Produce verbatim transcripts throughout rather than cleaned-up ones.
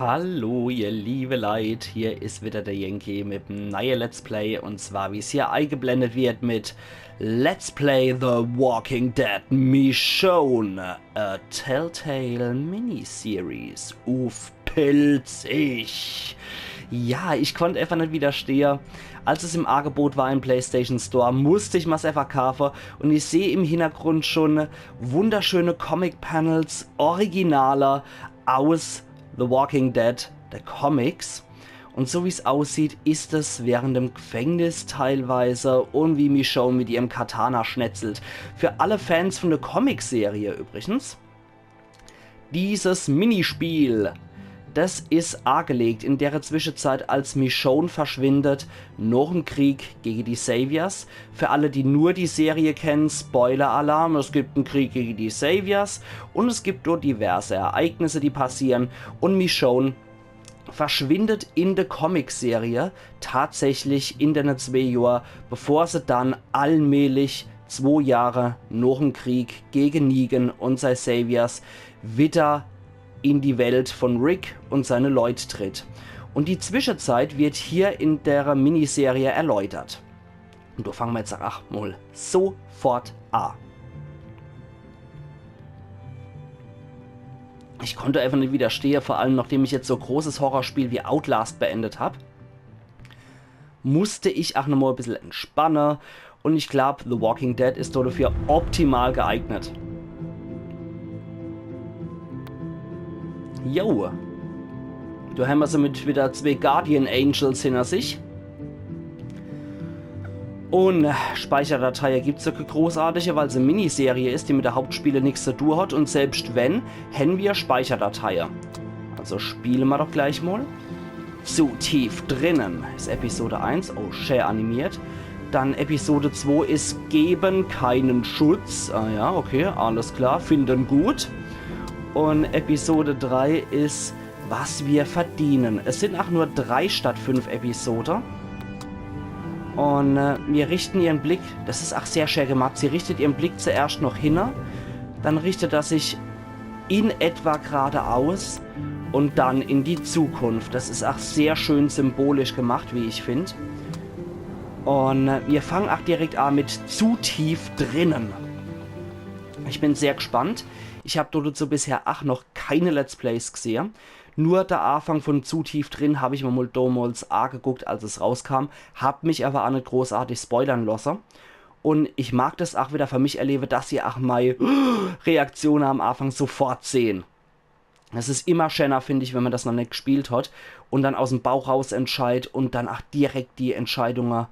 Hallo, ihr liebe Leit, hier is wieder der Yankee mit em neie Let's Play, und zwar, wie's hier eigeblendet wird, mit Let's Play The Walking Dead Michonne, a Telltale Miniseries uff Pälzisch. Ja, ich konnt einfach net widerstehe. Als es im Agebot war im PlayStation Store, musst ich mer's einfach kaafe, und ich seh im Hintergrund schon wunderschöne Comic-Panels, Originale aus The Walking Dead, der Comics. Und so wie's aussieht, is es während dem Gefängnis teilweise und wie Michonne mit ihrem Katana schnetzelt. Für alle Fans von der Comicserie übrigens, dieses Minispiel, das is agelegt in dere Zwischenzeit, als Michonne verschwindet, nach'm Krieg gege die Saviors. Für alle, die nur die Serie kennen, Spoiler-Alarm, es gibt en Krieg gege die Saviors und es gibt dort diverse Ereignisse, die passieren, und Michonne verschwindet in der Comicserie tatsächlich in dene zwee Johr, bevor se dann allmählich zwo Jahre nach'm Krieg gege Negan und sei Saviors wieder in die Welt von Rick und seine Leit tritt. Und die Zwischenzeit wird hier in dere Miniserie erläutert. Und do fange mer jetzt ach mol sofort a. Ich konnt einfach net widerstehe, vor allem nachdem ich jetzt so großes Horrorspiel wie Outlast beendet hab, musst ich ach nochmol e bissel entspanne. Und ich glaub, The Walking Dead is do dafür optimal geeignet. Jo. Do hämmer somit wieder zwee Guardian Angels hinter sich. Und Speicherdateie gibt's jo kä großartige, weil's e Miniserie is, die mit de Hauptspiele nix zu tun hat. Und selbst wenn, hämmer Speicherdateie. Also spiele mer doch gleich mol. Zu tief drinnen is Episode eins. Oh, schä animiert. Dann Episode zwei is Geben keinen Schutz. Ah ja, okay, alles klar. Finden gut. Und Episode drei is Was wir verdienen. Es sind ach nur drei statt fünf Episode. Und äh, mir richten ihren Blick, das is ach sehr schä gemacht, sie richtet ihren Blick zuerscht noch hinne, dann richtet er sich in etwa geradeaus und dann in die Zukunft. Das is ach sehr schön symbolisch gemacht, wie ich find. Und äh, mir fangen ach direkt a mit Zu tief drinnen. Ich bin sehr gespannt. Ich hab dort so bisher ach noch keine Let's Plays gesehe. Nur der Afang von Zu tief drin hab ich mer mol domols ageguckt, als es rauskam, hab mich aber a net großartig spoilern losse. Und ich mag das ach wieder für mich erlebe, dass ihr ach mei Reaktione am Afang sofort sehen. Es is immer schäner, find ich, wenn mer das noch net gespielt hat und dann aus'm Bauch raus entscheid und dann ach direkt die Entscheidunge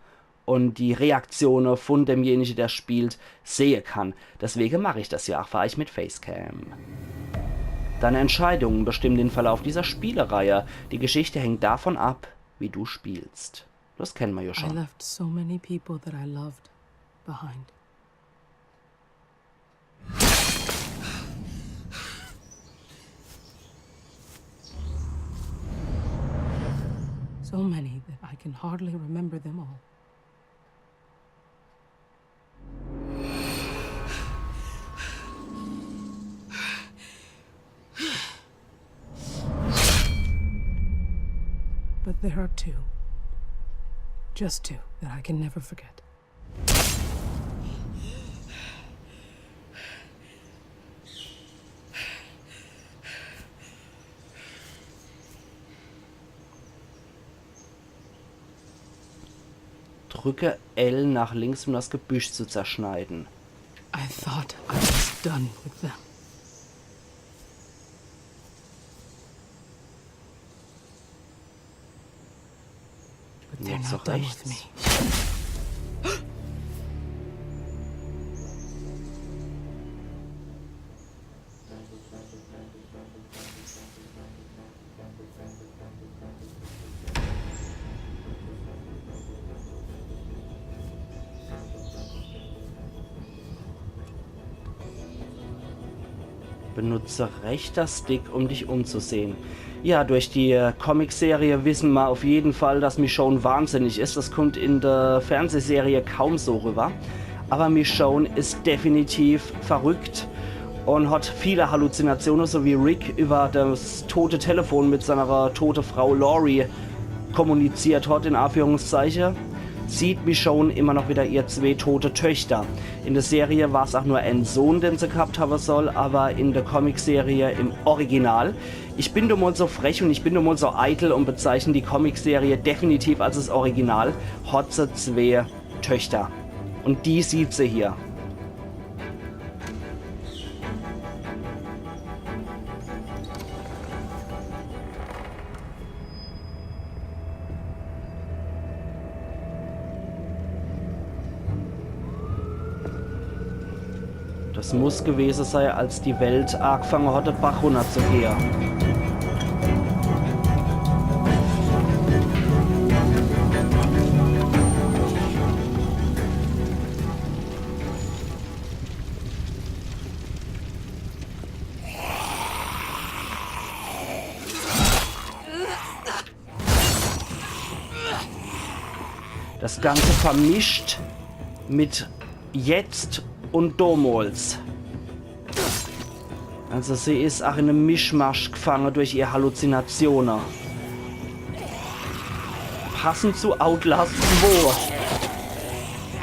und die Reaktione von demjenige, der spielt, sehe kann. Deswege mach ich das ja ach für euch mit Facecam. Deine Entscheidungen bestimmen den Verlauf dieser Spielereihe. Die Geschichte hängt davon ab, wie du spielst. Das kennen mer ja I schon. Left so many people that I loved behind. So many that I can hardly remember them all. But there are two. Just two that I can never forget. Drücke L nach links, um das Gebüsch zu zerschneiden. I thought I was done with them. But they're not done with me. Benutze rechter Stick, um dich umzusehen. Ja, durch die äh, Comicserie wissen mer auf jeden Fall, dass Michonne wahnsinnig is. Das kommt in der Fernsehserie kaum so rüber. Aber Michonne is definitiv verrückt. und hat viele Halluzinatione, so wie Rick über das tote Telefon mit seiner tote Frau Laurie kommuniziert hat, in Anführungszeichen, sieht Michonne immer noch wieder ihr zwei tote Töchter. In der Serie war's auch nur ein Sohn, den sie gehabt haben soll, aber in der Comicserie im Original, ich bin doch mal so frech und ich bin doch mal so eitel und bezeichne die Comicserie definitiv als das Original, hat sie zwei Töchter. Und die sieht sie hier. Das muss gewese sei, als die Welt agefange hat, de Bach runnerzugehe. Das Ganze vermischt mit jetzt und domols. Also sie is ach in em Mischmasch gefange durch ihr Halluzinatione. Passend zu Outlast zwei.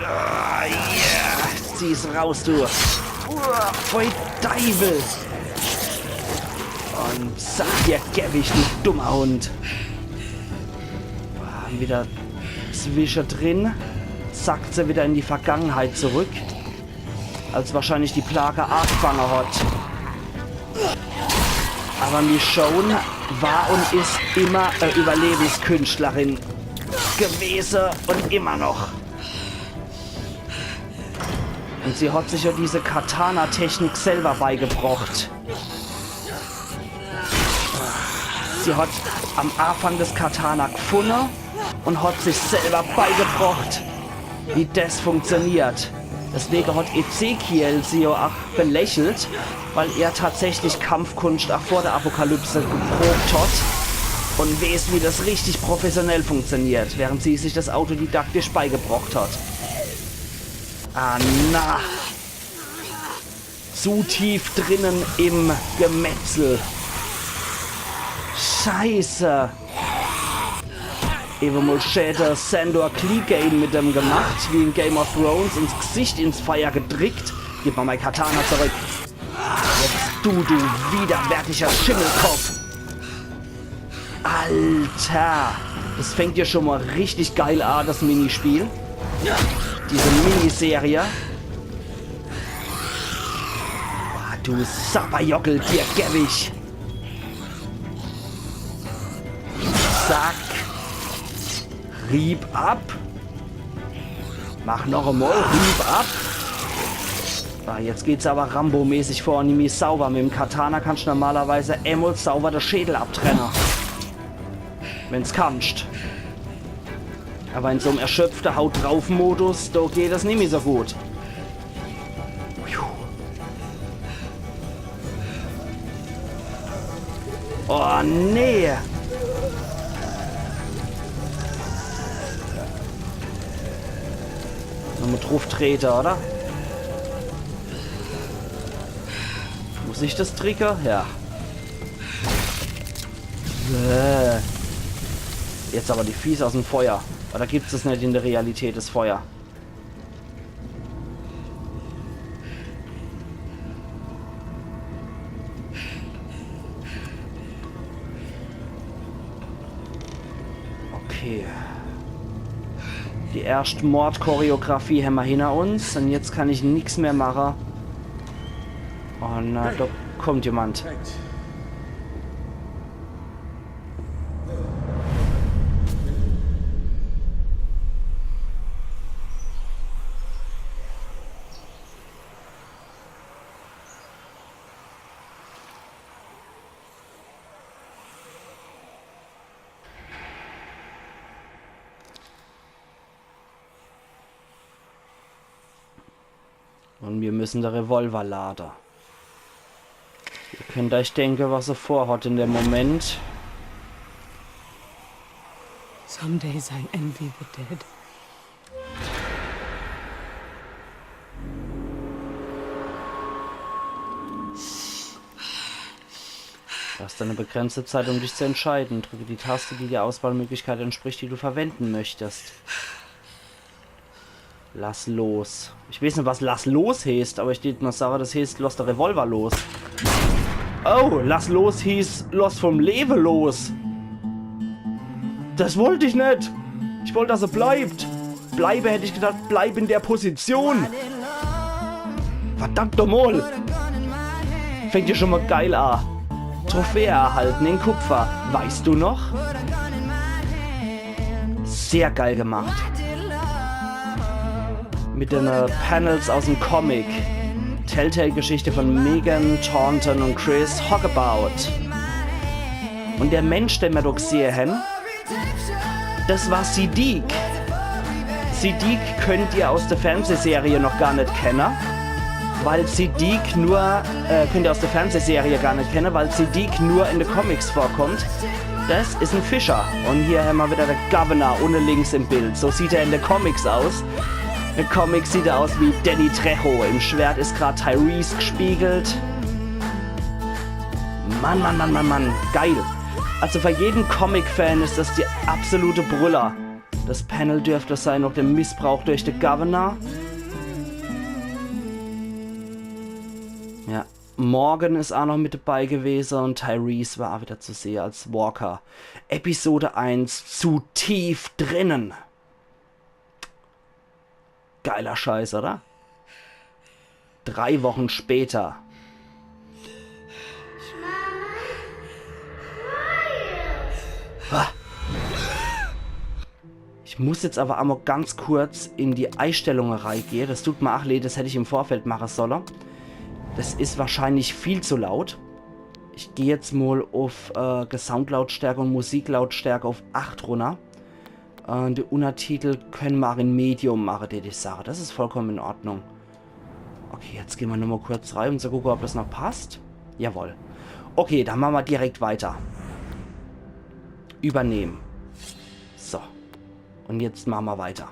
Ah, yeah. Zieh's raus, du. Uah, pfui Deiwel. Und zack, dir geb ich, du dummer Hund. Ah, wieder zwischedrin sackt se wieder in die Vergangenheit zurück, als wahrscheinlich die Plage agefange hat. Aber Michonne war und is immer e Überlebenskünstlerin gewese und immer noch. Und sie hat sich ja diese Katana-Technik selber beigebrocht. Sie hat am Anfang das Katana gefunne und hat sich selber beigebrocht, wie das funktioniert. Deswege hat Ezekiel sie ja auch belächelt, weil er tatsächlich Kampfkunst auch vor der Apokalypse geprobt hat und weiß, wie das richtig professionell funktioniert, während sie sich das autodidaktisch beigebrocht hat. Ah, na. Zu tief drinnen im Gemetzel. Scheiße. Ewe mol schä de Sandor Clegane mit dem gemacht, wie in Game of Thrones, ins Gesicht ins Feuer gedrickt. Gib mal mein Katana zurück. Jetzt du, du widerwärtiger Schimmelkopf. Alter, das fängt ja schon mal richtig geil an, das Minispiel. Diese Miniserie. Ah, du Sapperjockel, dir geb ich. Zack. Rieb ab. Mach noch emol, rieb ab. Ah, jetzt geht's aber Rambo-mäßig vor, nämlich sauber. Mit dem Katana kannst du normalerweise emol sauber de Schädel abtrenne. Wenn's kannst. Aber in so em erschöpfte Haut-drauf-Modus, do geht das nimmi so gut. Oh, nee. Nochmal druff trete, oder? Muss ich das dricke? Ja. Bäh. Jetzt aber die Fieß aus dem Feuer. Oder gibt's das nicht in der Realität, das Feuer? Okay. Die erscht Mordchoreografie hämmer hinner uns und jetzt kann ich nix mehr mache. Oh na, da kommt jemand. Und wir müssen de Revolver lade. Ihr könnt euch denke, was er vorhat in dem Moment. Some days I envy the dead. Du hast eine begrenzte Zeit, um dich zu entscheiden. Drücke die Taste, die der Auswahlmöglichkeit entspricht, die du verwenden möchtest. Lass los. Ich weeß net, was lass los heeßt, awwer ich deet mol sage, das heeßt, lass de Revolver los. Oh, lass los hieß, lass vom Lewe los. Das wollt ich net. Ich wollt, dass er bleibt. Bleibe, hätt ich gedacht, bleib in der Position. Verdammt nochmol. Fängt jo schon mol geil a. Trophäe erhalten in Kupfer. Weißt du noch? Sehr geil gemacht. Mit den äh, Panels aus dem Comic. Telltale-Geschichte von Megan Thornton und Chris Hockabout. Und der Mensch, den mer do gsehe hen, das war Siddiq. Siddiq könnt ihr aus der Fernsehserie noch gar net kenne, weil Siddiq nur, äh, könnt ihr aus der Fernsehserie gar net kenne, weil Siddiq nur in de Comics vorkommt. Das is en Fischer. Und hier hämmer wieder de Governor unne links im Bild. So sieht er in de Comics aus. In de Comics sieht er aus wie Danny Trejo. Im Schwert is grad Tyrese gespiegelt. Mann, Mann, Mann, Mann, Mann. Geil. Also für jeden Comic-Fan is das die absolute Brüller. Das Panel dürft das sei noch dem Missbrauch durch de Governor. Ja. Morgan is a noch mit dabei gewese und Tyrese war a wieder zu sehe als Walker. Episode eins, zu tief drinnen. Geiler Scheiß, oder? Drei Wochen später. Ah. Ich muss jetzt awwer emol ganz kurz in die Eistellunge reigehe. Das tut mer ach leed, das hätt ich im Vorfeld mache solle. Das is wahrscheinlich viel zu laut. Ich geh jetzt mol uff äh, Gesamtlautstärke und Musiklautstärke uff acht runner. Äh, die Unnertitel könne mer ach in Medium mache, deet ich sage. Das is vollkommen in Ordnung. Okay, jetzt gehn mer nochmol kurz rei und so gucke, ob das noch passt. Jawohl. Okay, dann mache mer direkt weiter. Übernehmen. So. Und jetzt mache mer weiter.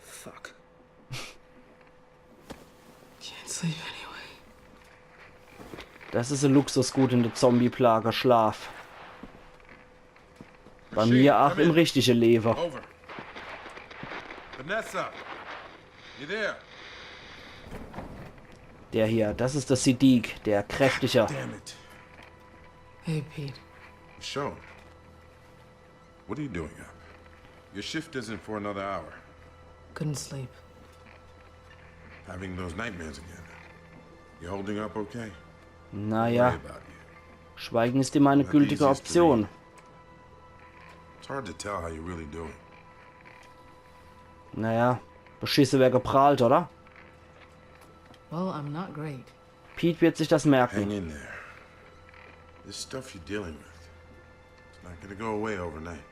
Fuck. Can't sleep anyway. Das is e Luxusgut in de Zombie-Plage, Schlaf. Bei mir ach im richtige Lewe. Over. Vanessa, you there? Der hier, das is de Siddiq, der kräftige. Damn it. Hey, Pete. Michonne, what are you doing up? Your shift isn't for another hour. Couldn't sleep. Having those nightmares again. You holding up okay? Naja. Worry about you. Schweigen ist immer eine gültige Option. It's hard to tell how you're really doing. Naja, beschisse wär geprahlt, oder? Well, I'm not great. Pete wird sich das merken. Hang in there. This stuff you're dealing with, it's not gonna go away overnight.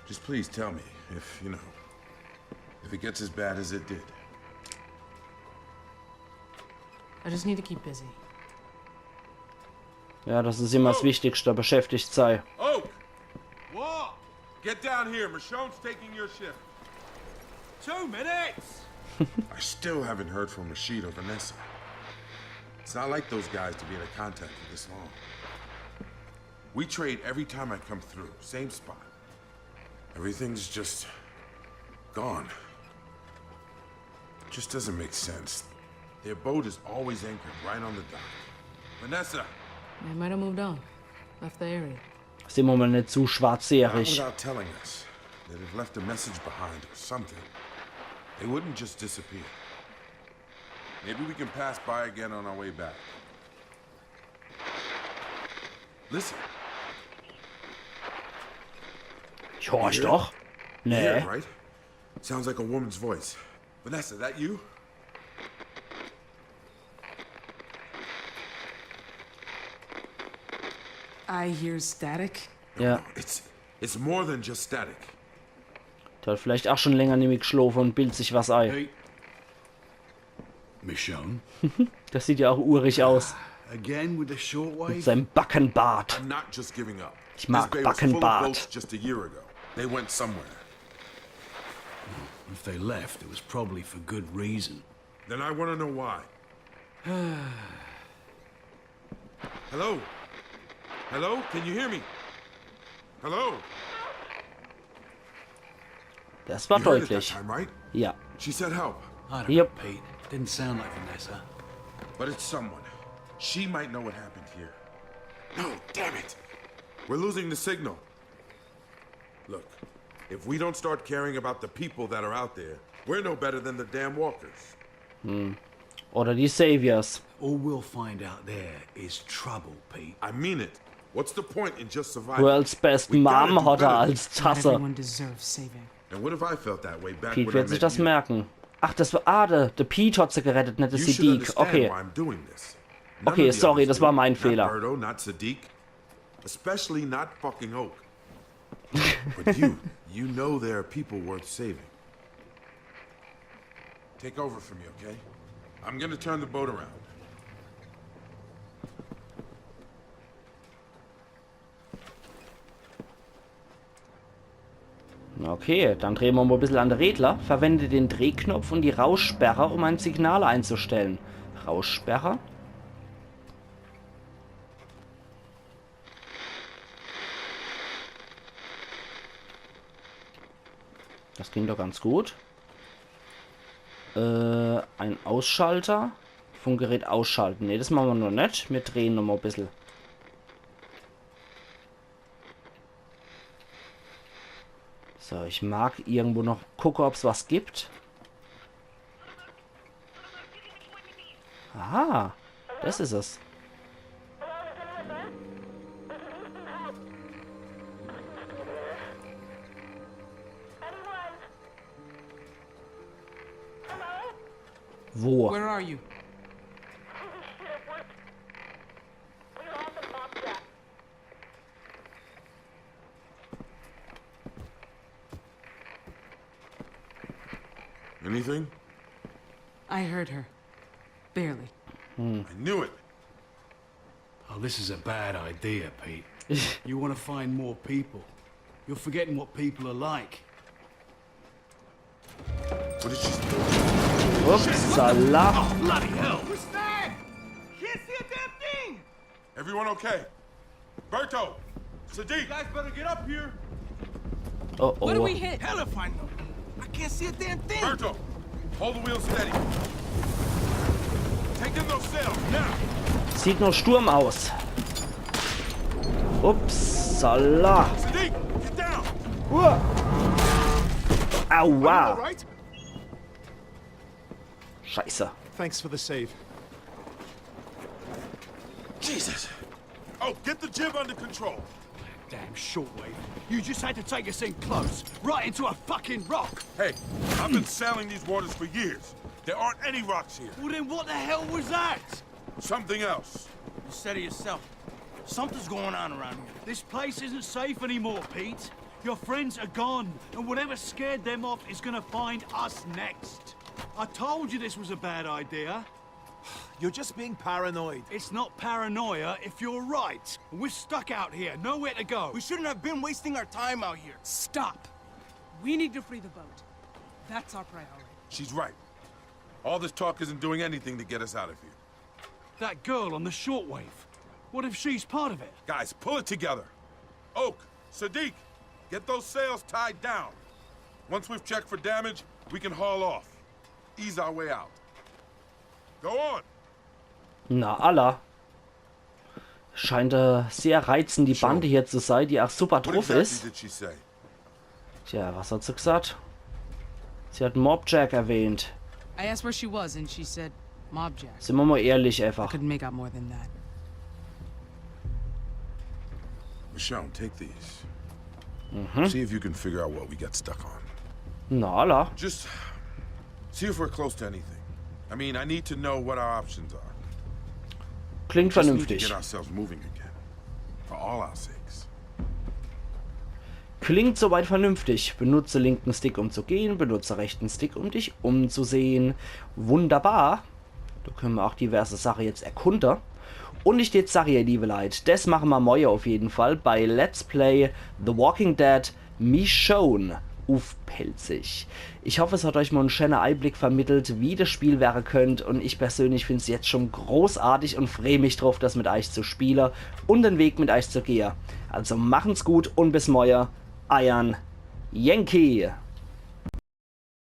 Just please tell me if, you know, if it gets as bad as it did. I just need to keep busy. Ja, das ist immer das Wichtigste, beschäftigt sei. Oak! Whoa! Get down here. Michonne's taking your shift. Two minutes! I still haven't heard from Rashid or Vanessa. It's not like those guys to be out of contact for this long. We trade every time I come through. Same spot. Everything's just gone. Just doesn't make sense. Their boat is always anchored right on the dock. Vanessa! They might have moved on. Left the area. Sind wir mal nicht zu schwarzseherig. Not without telling us. They'd have left a message behind or something. They wouldn't just disappear. Maybe we can pass by again on our way back. Listen. Ich horch doch. You hear it? Nee. You hear it, right? Sounds like a woman's voice. Vanessa, that you? I hear static. Ja. No, it's, it's more than just static. Der hat vielleicht auch schon länger nimmi geschlofe und bildet sich was ei. Hey. Michonne? Das sieht ja auch urig aus. Again with the shortwave? Mit seinem Backenbart. I'm not just giving up. Ich mag Backenbart. This bay was full of boats just a year ago. They went somewhere. If they left, it was probably for good reason. Then I want to know why. Hello? Hello? Can you hear me? Hello? Das war You heard it that deutlich. Time, right? Ja. She said help. I don't Yep. know, Pete. Didn't sound like Vanessa. But it's someone. She might know what happened here. No, damn it! We're losing the signal. Look, if we don't start caring about the people that are out there, we're no better than the damn walkers. Oder die Saviors. All we'll find out there is trouble, Pete. I mean it. What's the point in just surviving? World's Best We gotta Mom do hat er better. Als Not Tasse. Everyone deserves saving. And what if I felt that way back Pete when I wird sich met das you? Merken. Ach, das war. Ah, der, der Pete hat sie gerettet, net der You should Siddiq. Understand Okay. Why I'm doing this. None Okay, of the sorry, others das war do. mein Not Fehler. Berto, not Siddiq. Especially not fucking Oak. But you, you know there are people worth saving. Take over for me, okay? I'm gonna turn the boat around. Okay, dann drehe mer mol e bissel an de Regler. Verwende den Drehknopf und die Rauschsperre, um ein Signal einzustellen. Rauschsperre. Das klingt doch ganz gut. Äh, ein Ausschalter. Funkgerät ausschalten. Ne, das mache mer noch net. Mir drehe noch mol e bissel. So, ich mag irgendwo noch gucke, ob's was gibt. Aha, das is es. Wo? Where are you? Anything? I heard her. Barely. I knew it. Oh, this is a bad idea, Pete. You want to find more people. You're forgetting what people are like. What did she? Upsala. Oh, bloody hell! What's that? Can't see a damn thing. Everyone okay? Berto, Siddiq. You guys better get up here. Oh, What do oh. We hit? Hell if I know. I can't see a damn thing. Berto, hold the wheel steady. Take in those sails now. Sieht noch Sturm aus. Upsala. Siddiq, get down. Uah. All Aua. Right? Scheiße. Thanks for the save. Jesus. Oh, get the jib under control. Damn shortwave. You just had to take us in close, right into a fucking rock. Hey, I've been sailing these waters for years. There aren't any rocks here. Well, then what the hell was that? Something else. You said it yourself. Something's going on around here. This place isn't safe anymore, Pete. Your friends are gone, and whatever scared them off is gonna find us next. I told you this was a bad idea. You're just being paranoid. It's not paranoia if you're right. We're stuck out here, nowhere to go. We shouldn't have been wasting our time out here. Stop. We need to free the boat. That's our priority. She's right. All this talk isn't doing anything to get us out of here. That girl on the shortwave. What if she's part of it? Guys, pull it together. Oak, Siddiq, get those sails tied down. Once we've checked for damage, we can haul off. Ease our way out. Go on. Na, alla. Scheint äh, sehr reizend, die Bande hier zu sein, die auch super What drauf exactly is. Did she say? Tja, was hat sie gesagt? Sie hat Mob Jack erwähnt. I asked where she was, and she said, Mob Jack. Sind wir mal ehrlich I einfach. Couldn't make out more than that. Michonne, take these. See if you can figure out what we got stuck on. Na, alla. Just see if we're close to anything. I mean, I need to know what our options are. Klingt Just need to vernünftig. Get ourselves moving again. For all our sakes. Klingt soweit vernünftig. Benutze linken Stick, um zu gehen, benutze rechten Stick, um dich umzusehen. Wunderbar. Da können wir auch diverse Sachen jetzt erkunden. Und ich jetzt sage, ihr liebe Leute, das machen wir morgen auf jeden Fall bei Let's Play The Walking Dead Michonne. uff Pälzisch. Ich hoff, es hat euch mol en scheener Eiblick vermittelt, wie des Spiel wäre könnt, un ich persönlich find's jetzt schun großartig un freh mich druff, des mit euch zu spiele un den Weg mit euch zu gehe. Also machen's gut un bis morje, eier Yankee.